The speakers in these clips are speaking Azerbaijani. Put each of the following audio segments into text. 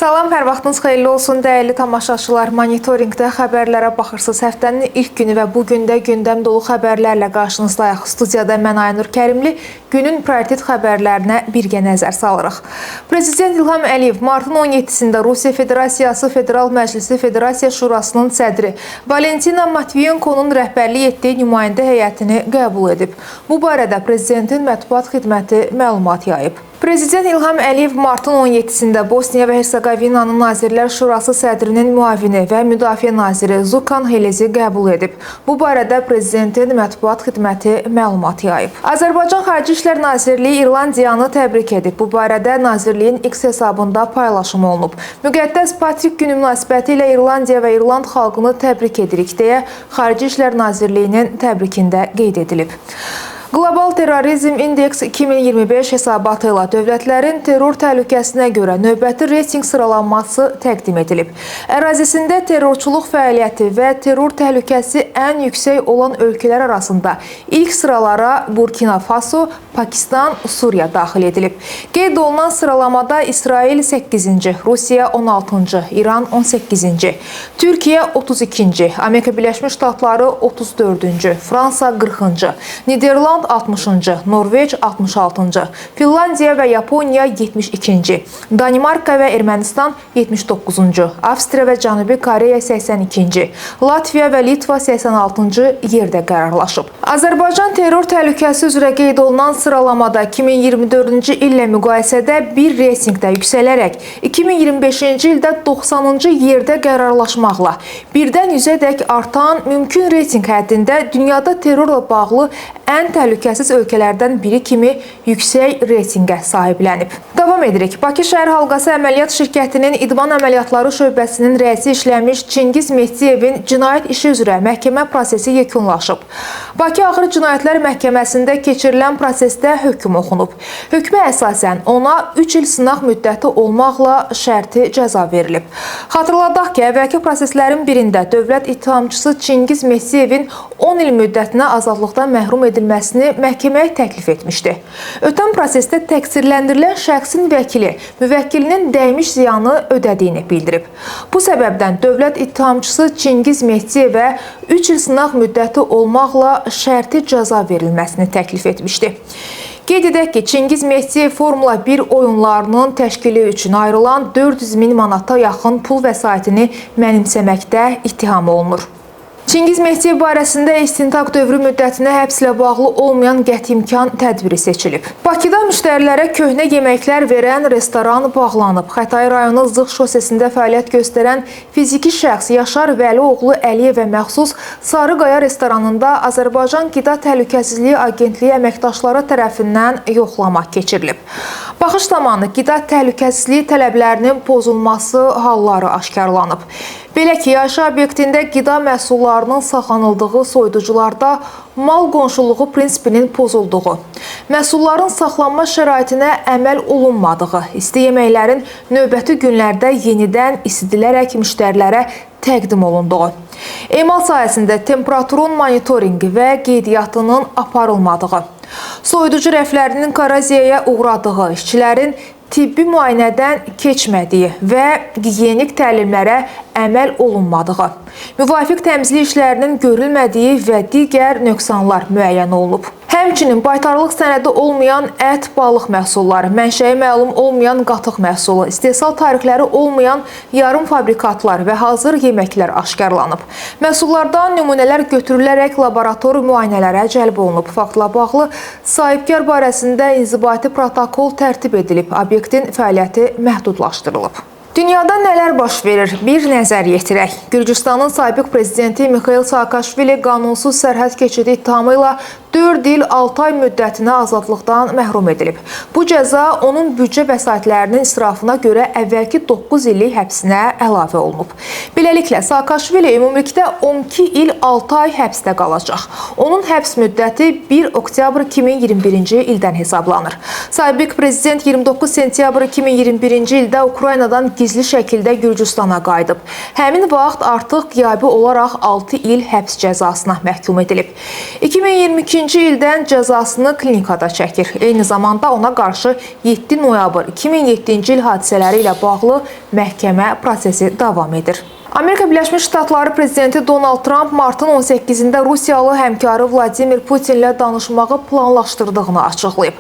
Salam, hər vaxtınız xeyirli olsun dəyərli tamaşaçılar. Monitorinqdə xəbərlərə baxırsınız. Həftənin ilk günü və bu gün də gündəm dolu xəbərlərlə qarşınızdayıq. Studiyada mən Aynur Kərimli günün prioritet xəbərlərinə birgə nəzər salırıq. Prezident İlham Əliyev martın 17-sində Rusiya Federasiyası Federal Məclisi Federasiya Şurasının sədri Valentina Matviyenkonun rəhbərlik etdiyi nümayəndə heyətini qəbul edib. Bu barədə prezidentin mətbuat xidməti məlumat yayıb. Prezident İlham Əliyev martın 17-sində Bosniya və Herseqovinanın Nazirlər Şurası sədrinin müavini və Müdafiə naziri Zukan Helezi qəbul edib. Bu barədə prezidentin mətbuat xidməti məlumat yayıb. Azərbaycan Xarici İşlər Nazirliyi İrlandiyanı təbrik edib. Bu barədə nazirliyin X hesabında paylaşım olunub. Müqəddəs Patrik günü münasibəti ilə İrlandiya və İrland xalqını təbrik edirik deyə Xarici İşlər Nazirliyinin təbrikində qeyd edilib. Qlobal Terrorizm İndeks 2025 hesabatı ilə dövlətlərin terror təhlükəsinə görə növbəti reytinq sıralanması təqdim edilib. Ərazisində terrorçuluq fəaliyyəti və terror təhlükəsi ən yüksək olan ölkələr arasında ilk sıralara Burkina Faso, Pakistan, Suriya daxil edilib. Qeyd olunan sıralamada İsrail 8-ci, Rusiya 16-cı, İran 18-ci, Türkiyə 32-ci, Amerika Birləşmiş Ştatları 34-cü, Fransa 40-cı, Niderland 60-cı, Norveç 66-cı, Finlandiya və Yaponiya 72-ci, Danimarka və Ermənistan 79-cu, Avstriya və Cənubi Koreya 82-ci, Latviya və Litva 86-cı yerdə qərarlaşıb. Azərbaycan terror təhlükəsi üzrə qeyd olunan sıralamada 2024-cü illə müqayisədə bir reytinqdə yüksələrək 2025-ci ildə 90-cı yerdə qərarlaşmaqla birdən 100-ədək artan mümkün reytinq həddində dünyada terrorla bağlı ən təhlükəsiz ölkələrdən biri kimi yüksək reytinqə sahiblənib. Davam edirik. Bakı Şəhər Halqası Əməliyyat Şirkətinin İdman Əməliyyatları şöbəsinin rəisi işləmiş Çingiz Mehdiyevin cinayət işi üzrə məhkəmə prosesi yekunlaşıb. Bakı Ağır Cinayətlər Məhkəməsində keçirilən prosesdə hökm oxunub. Hökmə əsasən ona 3 il sınaq müddəti olmaqla şərti cəza verilib. Xatırladaq ki, əvvəlki proseslərin birində dövlət ittihamçısı Çingiz Mehdiyevin 10 il müddətinə azadlıqdan məhrum edilməsini məhkəməyə təklif etmişdi. Ötən prosesdə təqsirləndirilən şəxsin vəkili müvəkkilinin dəymiş ziyanı ödədiyini bildirib. Bu səbəbdən dövlət ittihamçısı Çingiz Mehdiyevə 3 il sınaq müddəti olmaqla şərti cəza verilməsini təklif etmişdi. Qeyd edək ki, Çingiz Mehdiyev Formula 1 oyunlarının təşkili üçün ayrılan 400 min manata yaxın pul vəsaitini mənimsəməkdə ittiham olunur. Çingiz Mehdiyev barəsində istintaq dövrü müddətinə həbslə bağlı olmayan qəti imkan tədbiri seçilib. Bakıda müştərilərə köhnə yeməklər verən restoran bağlanıb. Xətai rayonu Zığ şosesində fəaliyyət göstərən fiziki şəxs Yaşar Vəlioğlu Əliyevə məxsus Sarıqaya restoranında Azərbaycan Qida Təhlükəsizliyi Agentliyi əməkdaşları tərəfindən yoxlama keçirilib. Baxış zamanı qida təhlükəsizliyi tələblərinin pozulması halları aşkarlanıb. Belə ki, yaşayış obyektində qida məhsullarının saxlanıldığı soyuducularda mal qonşuluğu prinsipinin pozulduğu, məhsulların saxlanma şəraitinə əməl olunmadığı, isti yeməklərin növbəti günlərdə yenidən isidilərək müştərilərə təqdim olunduğu, emal sahəsində temperaturun monitorinqi və qeydiyyatının aparılmadığı, soyuducu rəflərinin korroziyaya uğradığı, işçilərin tibbi müayinədən keçmədiyi və gigiyenik təlimlərə əməl olunmadığı, müvafiq təmizlik işlərinin görülmədiyi və digər nöqsanlar müəyyən olunub. Həmçinin baytarlıq sənədi olmayan ət, balıq məhsulları, mənşəyi məlum olmayan qatıq məhsulu, istehsal tarixləri olmayan yarım fabrikatlar və hazır yeməklər aşkarlanıb. Məhsullardan nümunələr götürülərək laborator müayinələrə cəlb olunub. Faktla bağlı sahibkar barəsində inzibati protokol tərtib edilib, obyektin fəaliyyəti məhdudlaşdırılıb. Dünyada nələr baş verir? Bir nəzər yetirək. Gürcüstanın sabiq prezidenti Mixail Saakaşvili qanunsuz sərhəd keçidi ittihamı ilə 4 il 6 ay müddətinə azadlıqdan məhrum edilib. Bu cəza onun büdcə vəsaitlərinin israfına görə əvvəlki 9 illik həbsinə əlavə olunub. Beləliklə, Saakaşvili ümumilikdə 12 il 6 ay həbsdə qalacaq. Onun həbs müddəti 1 oktyabr 2021-ci ildən hesablanır. Sabiq prezident 29 sentyabr 2021-ci ildə Ukraynadan gizli şəkildə Gürcüstana qayıdıb. Həmin vaxt artıq qiyabi olaraq 6 il həbs cəzasına məhkum edilib. 2022-ci 2005-ci ildən cəzasını klinikada çəkir. Eyni zamanda ona qarşı 7 noyabr 2007-ci il hadisələri ilə bağlı məhkəmə prosesi davam edir. Amerika Birləşmiş Ştatları prezidenti Donald Tramp martın 18-də Rusiyalı həmkarı Vladimir Putinlə danışmağı planlaşdırdığını açıqlayıb.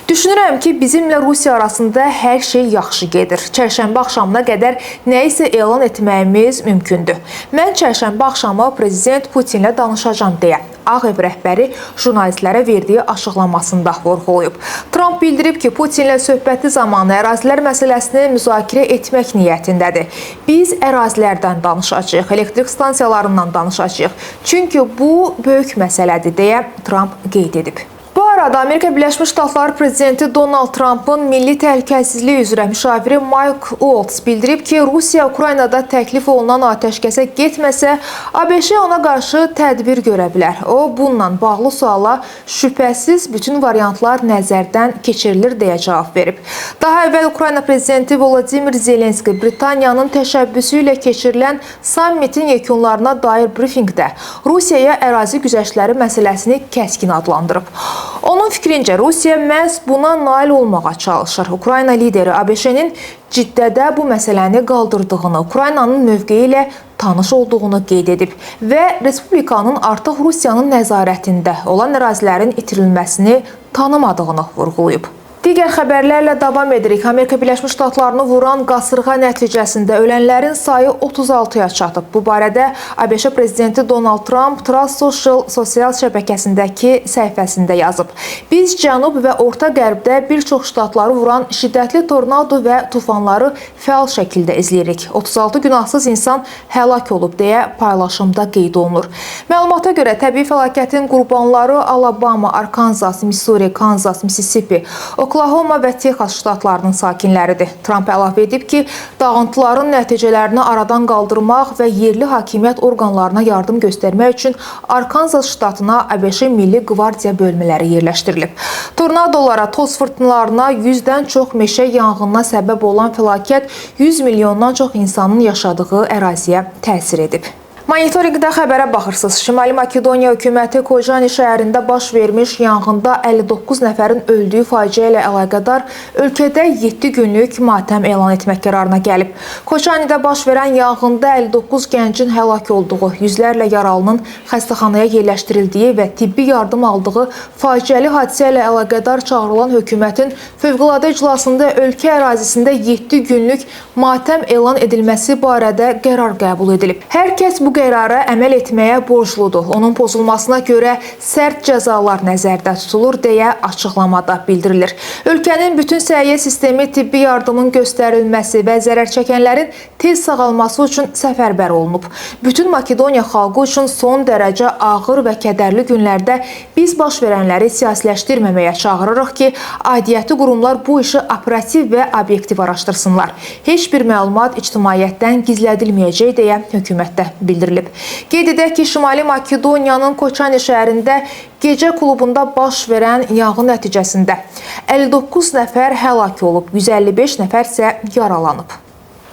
Düşünürəm ki, bizimlə Rusiya arasında hər şey yaxşı gedir. Çərşənbə axşamına qədər nəyisə elan etməyimiz mümkündür. Mən çərşənbə axşamı prezident Putinlə danışacağam deyə Ağ Ev rəhbəri jurnalistlərə verdiyi açıqlamasında vurğulayıb. Tramp bildirib ki, Putinlə söhbəti zamanı ərazilər məsələsini müzakirə etmək niyyətindədir. Biz ərazilərdən danışacağıq, elektrik stansiyalarından danışacağıq. Çünki bu böyük məsələdir deyə Tramp qeyd edib. Bu arada Amerika Birləşmiş Ştatları prezidenti Donald Trumpın milli təhlükəsizlik üzrə müşaviri Mike Waltz bildirib ki, Rusiya Ukraynada təklif olunan atəşkəsə getməsə, ABŞ ona qarşı tədbir görə bilər. O, bununla bağlı suala şübhəsiz bütün variantlar nəzərdən keçirilir deyə cavab verib. Daha əvvəl Ukrayna prezidenti Volodimir Zelenski Britaniyanın təşəbbüsü ilə keçirilən sammitin yekunlarına dair brifinqdə Rusiyaya ərazi güzəştləri məsələsini kəskin adlandırıb. Onun fikrincə, Rusiya məhz buna nail olmağa çalışır. Ukrayna lideri ABŞ-nin Ciddədə bu məsələni qaldırdığını, Ukraynanın mövqeyi ilə tanış olduğunu qeyd edib və Respublikanın artıq Rusiyanın nəzarətində olan ərazilərin itirilməsini tanımadığını vurğulayıb. Digər xəbərlərlə davam edirik. Amerika Birləşmiş Ştatlarını vuran qasırğa nəticəsində ölənlərin sayı 36-ya çatıb. Bu barədə ABŞ prezidenti Donald Trump Truth Social sosial şəbəkəsindəki səhifəsində yazıb. Biz cənub və orta qərbdə bir çox ştatları vuran şiddətli tornado və tufanları fəal şəkildə izləyirik. 36 günahsız insan həlak olub deyə paylaşımda qeyd olunur. Məlumata görə təbii fəlakətin qurbanları Alabama, Arkansas, Missouri, Kansas, Mississippi, Oklahoma və Texas ştatlarının sakinləridir. Tramp əlavə edib ki, dağıntıların nəticələrini aradan qaldırmaq və yerli hakimiyyət orqanlarına yardım göstərmək üçün Arkansas ştatına ABŞ Milli Qvardiya bölmələri yerləşdirilib. Tornadolara, toz fırtınalarına, 100-dən çox meşə yanğınına səbəb olan fəlakət 100 milyondan çox insanın yaşadığı əraziyə təsir edib. Monitorinqdə xəbərə baxırsınız. Şimali Makedoniya hökuməti Kocani şəhərində baş vermiş yanğında 59 nəfərin öldüyü faciə ilə əlaqədar ölkədə 7 günlük matəm elan etmək qərarına gəlib. Kocanidə baş verən yanğında 59 gəncin həlak olduğu, yüzlərlə yaralının xəstəxanaya yerləşdirildiyi və tibbi yardım aldığı faciəli hadisə ilə əlaqədar çağırılan hökumətin fövqəladə iclasında ölkə ərazisində 7 günlük matəm elan edilməsi barədə qərar qəbul edilib. Hər kəs bu qərara əməl etməyə borcludur. Onun pozulmasına görə sərt cəzalar nəzərdə tutulur deyə açıqlamada bildirilir. Ölkənin bütün səhiyyə sistemi tibbi yardımın göstərilməsi və zərər çəkənlərin tez sağalması üçün səfərbər olunub. Bütün Makedoniya xalqı üçün son dərəcə ağır və kədərli günlərdə biz baş verənləri siyasiləşdirməməyə çağırırıq ki, aidiyyəti qurumlar bu işi operativ və obyektiv araşdırsınlar. Heç bir məlumat ictimaiyyətdən gizlədilməyəcək deyə hökumətdə bildirilib. Qeyd edək ki, Şimali Makedoniyanın Koçani şəhərində gecə klubunda baş verən yanğın nəticəsində 59 nəfər həlak olub, 155 nəfər isə yaralanıb.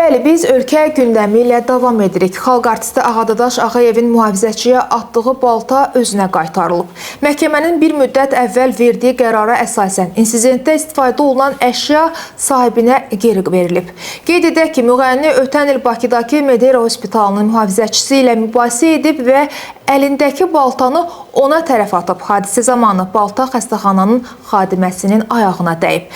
Bəli, biz ölkə gündəmi ilə davam edirik. Xalq artisti Ağadadaş Ağayevin mühafizəçiyə atdığı balta özünə qaytarılıb. Məhkəmənin bir müddət əvvəl verdiyi qərara əsasən insidentdə istifadə olunan əşya sahibinə geri verilib. Qeyd edək ki, müğənni ötən il Bakıdakı Medera Hospitalının mühafizəçisi ilə mübahisə edib və əlindəki baltanı ona tərəf atıb. Hadisə zamanı balta xəstəxananın xadiməsinin ayağına dəyib.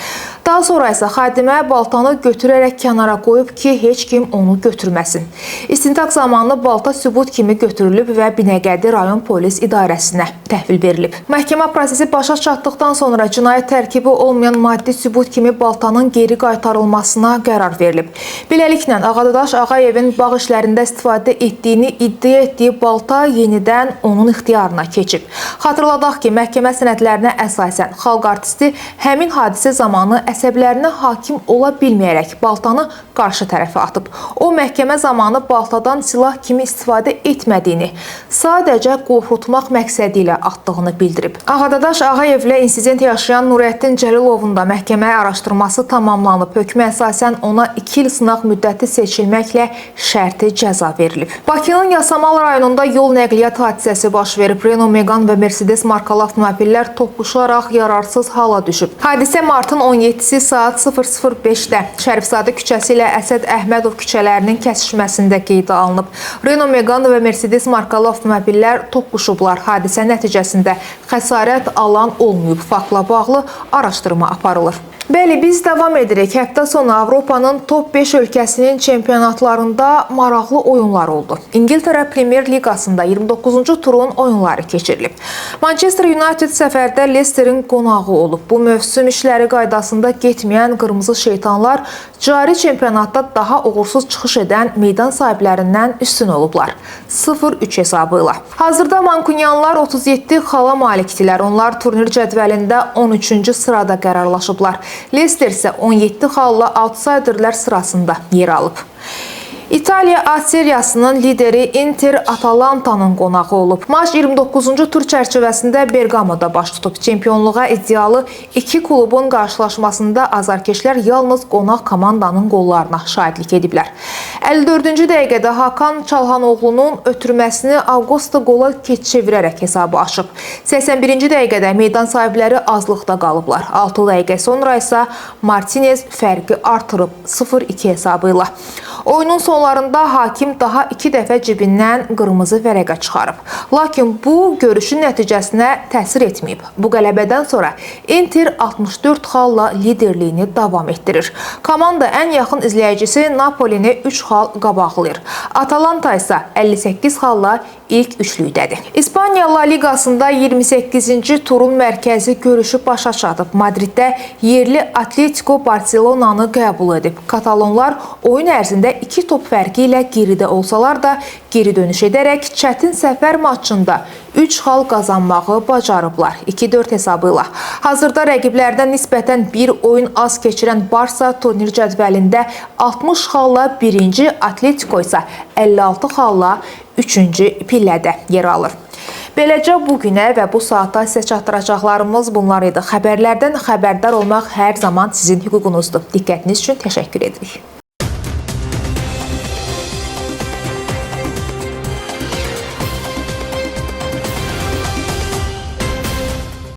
Daha sonra isə xadimə baltanı götürərək kənara qoyub ki, heç kim onu götürməsin. İstintaq zamanı balta sübut kimi götürülüb və Binəqədi rayon polis idarəsinə təhvil verilib. Məhkəmə prosesi başa çatdıqdan sonra cinayət tərkibi olmayan maddi sübut kimi baltanın geri qaytarılmasına qərar verilib. Beləliklə, Ağadadaş Ağayevin bağ işlərində istifadə etdiyini iddia etdiyi balta yenidən onun ixtiyarına keçib. Xatırladaq ki, məhkəmə sənədlərinə əsasən xalq artisti həmin hadisə zamanı əsəblərinə hakim ola bilməyərək baltanı qarşı tərəfə atıb. O, məhkəmə zamanı baltadan silah kimi istifadə etmədiyini, sadəcə qorxutmaq məqsədi ilə atdığını bildirib. Ağadadaş Ağayevlə insident yaşayan Nurəddin Cəlilovun da məhkəmə araşdırması tamamlanıb. Hökmə əsasən ona 2 il sınaq müddəti seçilməklə şərti cəza verilib. Bakının Yasamal rayonunda yol nəqliyyat hadisəsi baş verib. Renault Megane və Mercedes markalı avtomobillər toqquşaraq yararsız hala düşüb. Hadisə martın 17-si saat 00:05-də Şərifzadə küçəsi ilə Əsəd Əhmədov küçələrinin kəsişməsində qeydə alınıb. Renault Megane və Mercedes markalı avtomobillər toqquşublar. Hadisə nəticəsində xəsarət alan olmayıb. Faktla bağlı araşdırma aparılır. Bəli, biz davam edirik. Həftə sonu Avropanın top 5 ölkəsinin çempionatlarında maraqlı oyunlar oldu. İngiltərə Premyer Liqasında 29-cu turun oyunları keçirilib. Manchester United səfərdə Leicester'in qonağı olub. Bu mövsüm işləri qaydasında getməyən qırmızı şeytanlar cari çempionatda daha uğursuz çıxış edən meydan sahiblərindən üstün olublar. 0-3 hesabı ilə. Hazırda Mankunyanlar 37 xala malikdilər. Onlar turnir cədvəlində 13-cü sırada qərarlaşıblar. Leicester isə 17 xalla outsiderlər sırasında yer alıb. İtaliya A seriyasının lideri Inter Atalantanın qonağı olub. Maç 29-cu tur çərçivəsində Bergamoda baş tutub. Çempionluğa iddialı iki klubun qarşılaşmasında azarkeşlər yalnız qonaq komandanın qollarına şahidlik ediblər. 54-cü dəqiqədə Hakan Çalhanoğlu'nun ötürməsini Augusto qola çevirərək hesabı aşıb. 81-ci dəqiqədə meydan sahibləri azlıqda qalıblar. 6 dəqiqə sonra isə Martinez fərqi artırıb 0-2 hesabı ilə. Oyunun sonlarında hakim daha 2 dəfə cibindən qırmızı vərəqə çıxarıb. Lakin bu görüşün nəticəsinə təsir etməyib. Bu qələbədən sonra Inter 64 xalla liderliyini davam etdirir. Komanda ən yaxın izləyicisi Napolini 3 xal qabaqlayır. Atalanta isə 58 xalla ilk üçlükdədir. İspaniya La Liqasında 28-ci turun mərkəzi görüşü başa çatıb. Madriddə yerli Atletico Barcelonanı qəbul edib. Katalonlar oyun ərzində 2 top fərqi ilə geridə olsalar da geri dönüş edərək çətin səfər maçında 3 xal qazanmağı bacarıblar. 2-4 hesabı ilə. Hazırda rəqiblərdən nisbətən bir oyun az keçirən Barsa turnir cədvəlində 60 xalla birinci, Atletico isə 56 xalla 3-cü pillədə yer alır. Beləcə bu günə və bu saata sizə çatdıracaqlarımız bunlar idi. Xəbərlərdən xəbərdar olmaq hər zaman sizin hüququnuzdur. Diqqətiniz üçün təşəkkür edirik.